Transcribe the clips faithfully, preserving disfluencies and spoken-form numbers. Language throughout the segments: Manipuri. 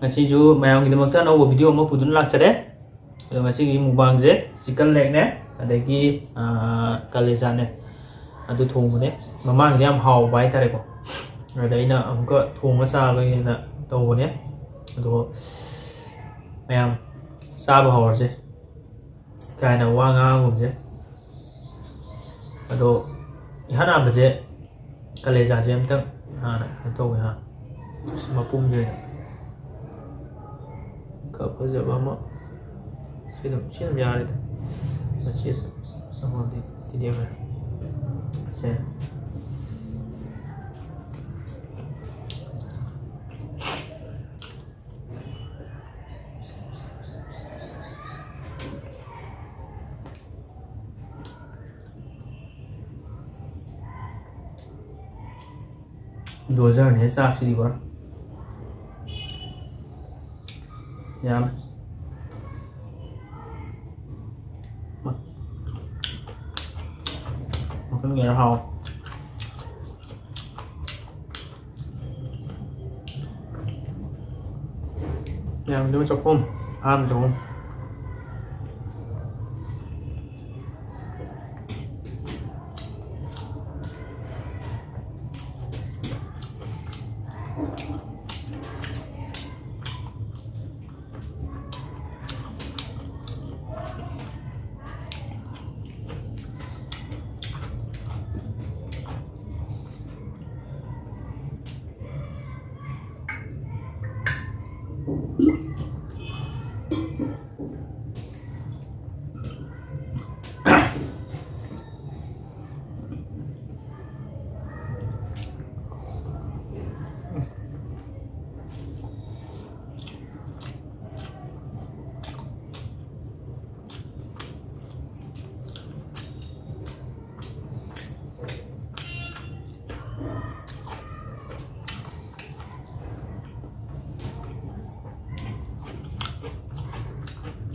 ꯉꯁꯤꯁꯨ ꯃꯌꯥꯝꯒꯤꯗꯃꯛꯇ ꯑꯅꯧꯕ video ꯑꯃ ꯄꯨꯗꯨꯅ ꯂꯥꯛꯆꯔꯦ꯫ ꯑꯗꯣ ꯉꯁꯤꯒꯤ mukbangꯁꯦ chicken legꯅꯦ, ꯑꯗꯒꯤ, ꯑꯥ, ꯀꯂꯦꯖꯥꯅꯦ, ꯑꯗꯨ ꯊꯣꯡꯕꯅꯦ꯫ ꯃꯃꯥꯡꯒꯤꯗꯤ ꯌꯥꯝ ꯍꯥꯎꯕ ꯍꯥꯏꯇꯥꯔꯦꯀꯣ꯫ ꯑꯗ ꯑꯩꯅ ꯑꯃꯨꯛꯀ ꯊꯣꯡꯉ ꯆꯥꯕꯒꯤꯅ ꯇꯧꯕꯅꯦ꯫ ꯑꯗꯣ ꯃꯌꯥꯝ ꯆꯥꯕ ꯍꯧꯔꯁꯦ꯫ ꯀꯥꯏꯅ ꯋꯥ ꯉꯥꯡꯒꯨꯝꯁꯦ꯫ ꯑꯗꯣ ꯏꯍꯥꯟ ꯍꯥꯟꯕꯁꯦ ꯀꯂꯦꯖꯥꯁꯦ ꯑꯝꯇꯪ ꯍꯥꯟꯅ ꯀꯩꯅꯣ ꯇꯧꯒꯦ ꯍꯥ꯫ ꯑꯁ, ꯃꯄꯨꯝꯁꯦ ꯑꯣꯏꯅ꯫ ꯈꯔ ꯐꯖꯕ ꯑꯃ꯫ ꯁꯤ ꯑꯗꯨꯝ, ꯁꯤ ꯑꯗꯨꯝ ꯌꯥꯔꯦꯗ꯫ ꯃꯆꯦꯠ ꯑꯃꯗꯤ ꯄꯤꯔꯦ꯫ ꯁꯦ꯫ ꯗꯣꯖꯔꯅꯦ ꯆꯥꯛꯁꯤꯗꯤ ꯄꯨꯔꯥ꯫ ꯌꯥꯝ ꯃ-, ꯃꯈꯜ ꯀꯌꯥ ꯍꯥꯎ꯫ ꯌꯥꯝꯗꯕ ꯆꯥꯛꯈꯨꯝ, ꯑꯍꯥꯟꯕ ꯆꯥꯛꯈꯨꯝ꯫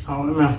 ꯍꯥꯎꯋꯤ ꯃꯌꯥꯝ꯫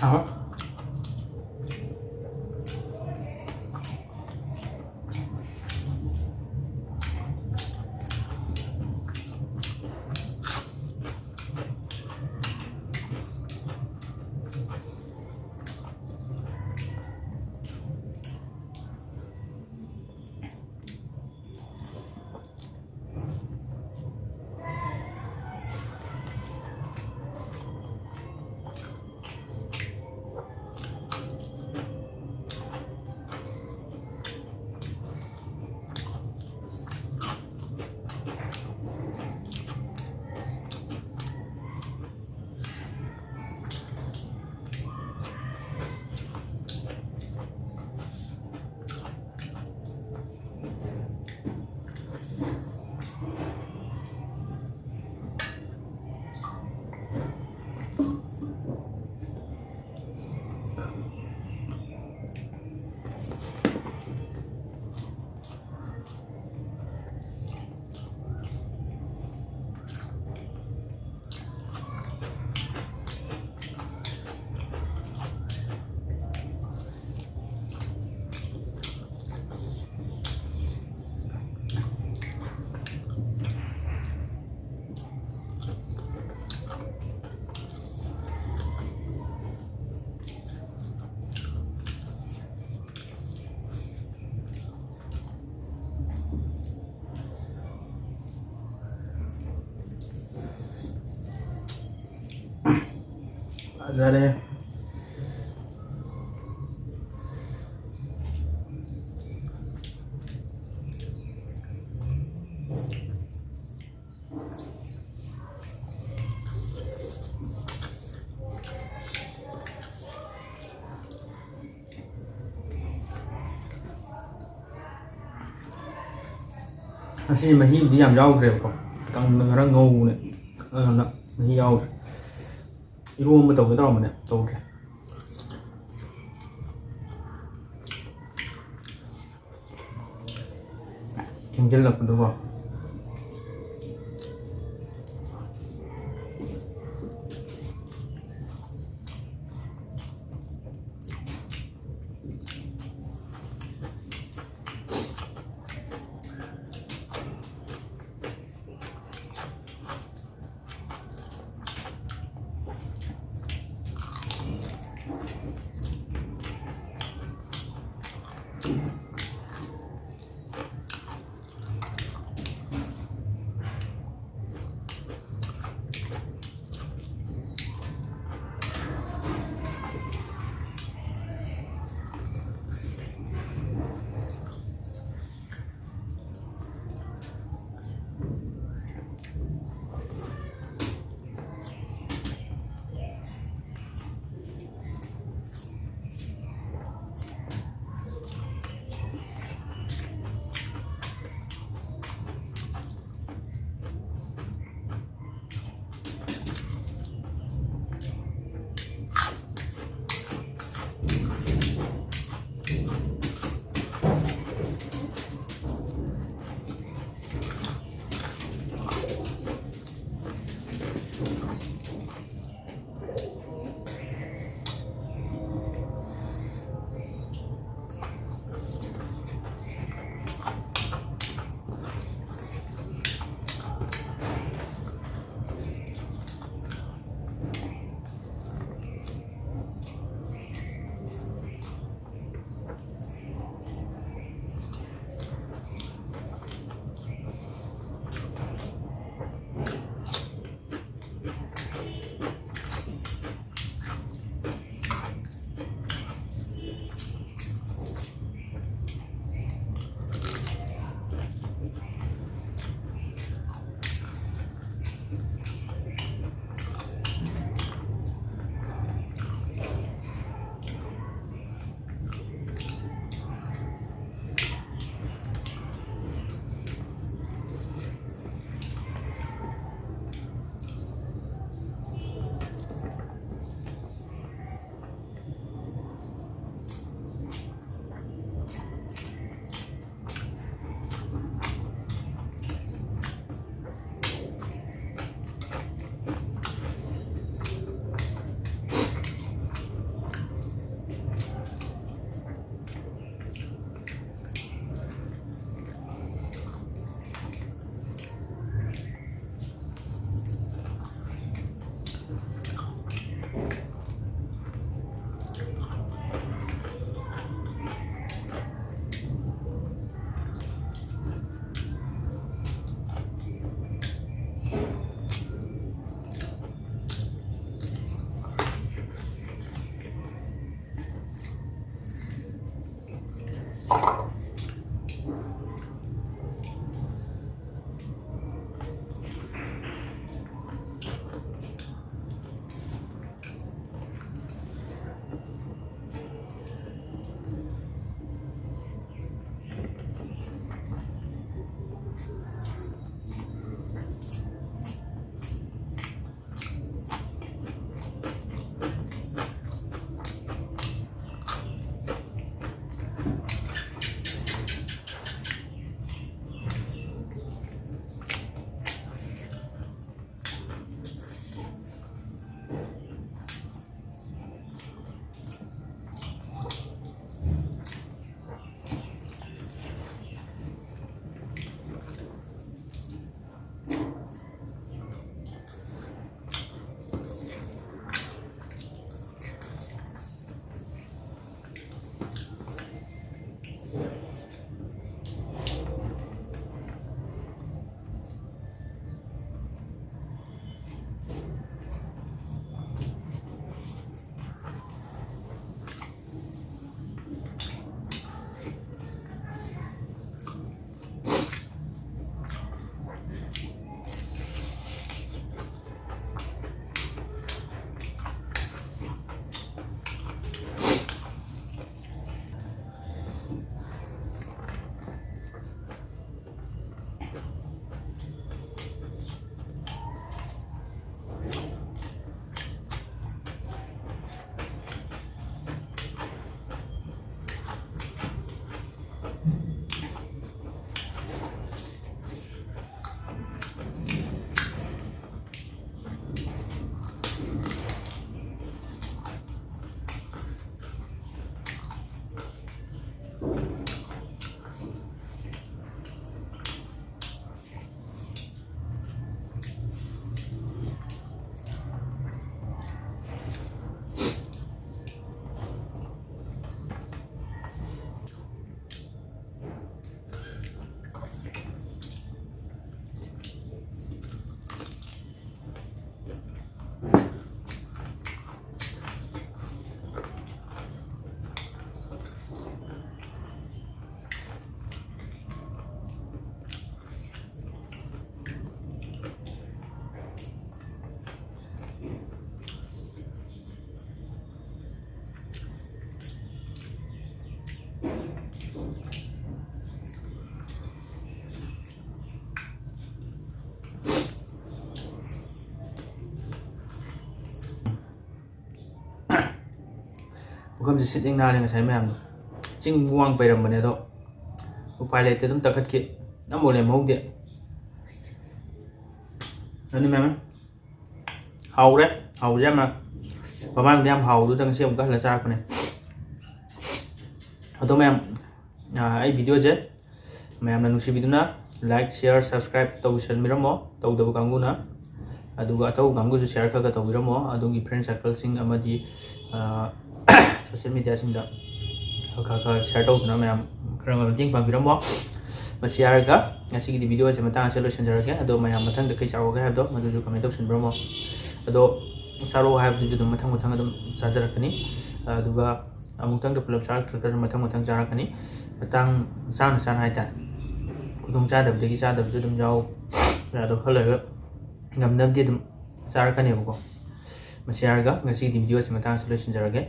ꯍꯥꯎꯋꯦ꯫ ꯐꯖꯔꯦ꯫ ꯉꯁꯤ ꯃꯍꯤꯕꯨꯗꯤ ꯌꯥꯝ ꯌꯥꯎꯗ꯭ꯔꯦꯕꯀꯣ, ꯀꯪꯅ ꯈꯔ ꯉꯧꯕꯅꯦ, ꯑꯗꯨꯅ ꯃꯍꯤ ꯌꯥꯎꯗ꯭ꯔꯦ꯫ ꯏꯔꯣꯝꯕ ꯇꯧꯒꯦ ꯇꯧꯔꯝꯕꯅꯦ, ꯇꯧꯗ꯭ꯔꯦ꯫ ꯊꯦꯡꯖꯤꯜꯂꯛꯄꯗꯨꯀꯣ꯫ ꯃꯐꯝꯁꯦ ꯁꯤꯠ ꯏꯪ ꯅꯥꯜꯂꯦ ꯉꯁꯥꯏ ꯃꯌꯥꯝꯗꯣ꯫ ꯆꯤꯡ ꯋꯥꯡ ꯄꯩꯔꯝꯕꯅꯦ ꯑꯗꯣ ꯎꯄꯥꯏ ꯂꯩꯇꯦ, ꯑꯗꯨꯝ ꯇꯛꯈꯠꯈꯤ꯫ ꯑꯃꯐꯥꯎ ꯂꯦꯝꯍꯧꯗꯦ꯫ ꯑꯗꯨꯅꯤ ꯃꯌꯥꯝ ꯍꯥꯎꯔꯦ꯫ ꯍꯥꯎꯕꯁꯦ ꯌꯥꯝꯅ ꯃꯃꯥꯡꯗ ꯌꯥꯝ ꯍꯥꯎꯕꯗꯨꯗ ꯉꯁꯤ ꯑꯃꯨꯛꯀ ꯍꯜꯂ ꯆꯥꯔꯛꯄꯅꯦ꯫ ꯑꯗꯣ ꯃꯌꯥꯝ, ꯑꯥ, ꯑꯩ ꯚꯤꯗꯤꯑꯣꯁꯦ ꯃꯌꯥꯝꯅ ꯅꯨꯡꯁꯤꯕꯤꯗꯨꯅ like, share, subscribe ꯇꯧꯁꯟꯕꯤꯔꯝꯃꯣ, ꯇꯧꯗꯕ ꯀꯥꯡꯕꯨꯅ꯫ ꯑꯗꯨꯒ ꯑꯇꯧꯕ ꯀꯥꯡꯕꯨꯁꯨ share ꯈꯔ ꯈꯔ ꯇꯧꯕꯤꯔꯝꯃꯣ, ꯑꯗꯣꯝꯒꯤ friend circleꯁꯤꯡ ꯑꯃꯗꯤ, ꯑꯥ, social mediaꯁꯤꯡꯗ ꯈꯔ ꯈꯔ share ꯇꯧꯗꯨꯅ ꯃꯌꯥꯝ ꯈꯔ ꯈꯔ ꯃꯇꯦꯡ ꯄꯥꯡꯕꯤꯔꯝꯃꯣ꯫ ꯃꯁꯤ ꯍꯥꯏꯔꯒ ꯉꯁꯤꯒꯤꯗꯤ ꯚꯤꯗꯤꯑꯣꯁꯦ ꯃꯇꯥꯡ ꯑꯁꯤꯗ ꯂꯣꯏꯁꯤꯟꯖꯔꯒꯦ꯫ ꯑꯗꯣ ꯃꯌꯥꯝ ꯃꯊꯪꯗ ꯀꯩ ꯆꯥꯔꯛꯑꯣꯒꯦ ꯍꯥꯏꯕꯗꯣ ꯃꯗꯨꯁꯨ comment ꯇꯧꯁꯟꯕꯤꯔꯝꯃꯣ꯫ ꯑꯗꯣ ꯆꯥꯔꯛꯑꯣ ꯍꯥꯏꯕꯗꯨꯁꯨ ꯑꯗꯨꯝ ꯃꯊꯪ ꯃꯊꯪ ꯑꯗꯨꯝ ꯆꯥꯖꯔꯛꯀꯅꯤ꯫ ꯑꯗꯨꯒ ꯑꯃꯨꯛꯇꯪꯗ ꯄꯨꯂꯞ ꯆꯥꯔꯛꯇ꯭ꯔꯒꯁꯨ ꯃꯊꯪ ꯃꯊꯪ ꯆꯥꯔꯛꯀꯅꯤ꯫ ꯃꯇꯥꯡ ꯆꯥꯅ ꯆꯥꯅ ꯍꯥꯏꯇꯥꯔꯦ꯫ ꯈꯨꯗꯣꯡ ꯆꯥꯗꯕꯗꯒꯤ ꯆꯥꯗꯕꯁꯨ ꯑꯗꯨꯝ ꯌꯥꯎ꯫ ꯑꯗꯣ ꯈꯔ ꯂꯩꯔꯒ ꯉꯝꯅꯕꯗꯤ ꯑꯗꯨꯝ ꯆꯥꯔꯛꯀꯅꯦꯕꯀꯣ꯫ ꯃꯁꯤ ꯍꯥꯏꯔꯒ ꯉꯁꯤꯒꯤꯗꯤ ꯚꯤꯗꯤꯑꯣꯁꯤ ꯃꯇꯥꯡ ꯑꯁꯤꯗ ꯂꯣꯏꯁꯤꯟꯖꯔꯒꯦ꯫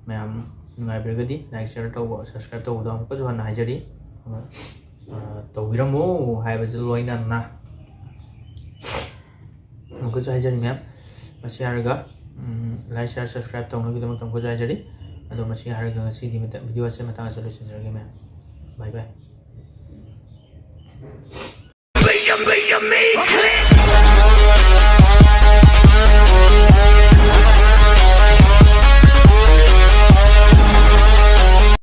ꯃꯌꯥꯝ ꯅꯨꯡꯉꯥꯏꯕꯤꯔꯒꯗꯤ like, share ꯇꯧꯕ, subscribe ꯇꯧꯕꯗꯣ ꯑꯃꯨꯛꯀꯁꯨ ꯍꯟꯅ ꯍꯥꯏꯖꯔꯤ꯫ ꯑ, ꯇꯧꯕꯤꯔꯝꯃꯣ ꯍꯥꯏꯕꯁꯤ ꯂꯣꯏꯅꯅ ꯑꯃꯨꯛꯀꯁꯨ ꯍꯥꯏꯖꯔꯤ ꯃꯌꯥꯝ꯫ ꯃꯁꯤ ꯍꯥꯏꯔꯒ, ꯎꯝ, like, share, subscribe ꯇꯧꯅꯕꯒꯤꯗꯃꯛꯇ ꯑꯃꯨꯛꯀꯁꯨ ꯍꯥꯏꯖꯔꯤ꯫ ꯑꯗꯣ ꯃꯁꯤ ꯍꯥꯏꯔꯒ ꯉꯁꯤꯒꯤ ꯃꯇ-, ꯚꯤꯗꯤꯑꯣ ꯑꯁꯤ ꯃꯇꯥꯡ ꯑꯁꯤꯗ ꯂꯣꯏꯁꯤꯟꯖꯔꯒꯦ ꯃꯌꯥꯝ꯫ Bye bye꯫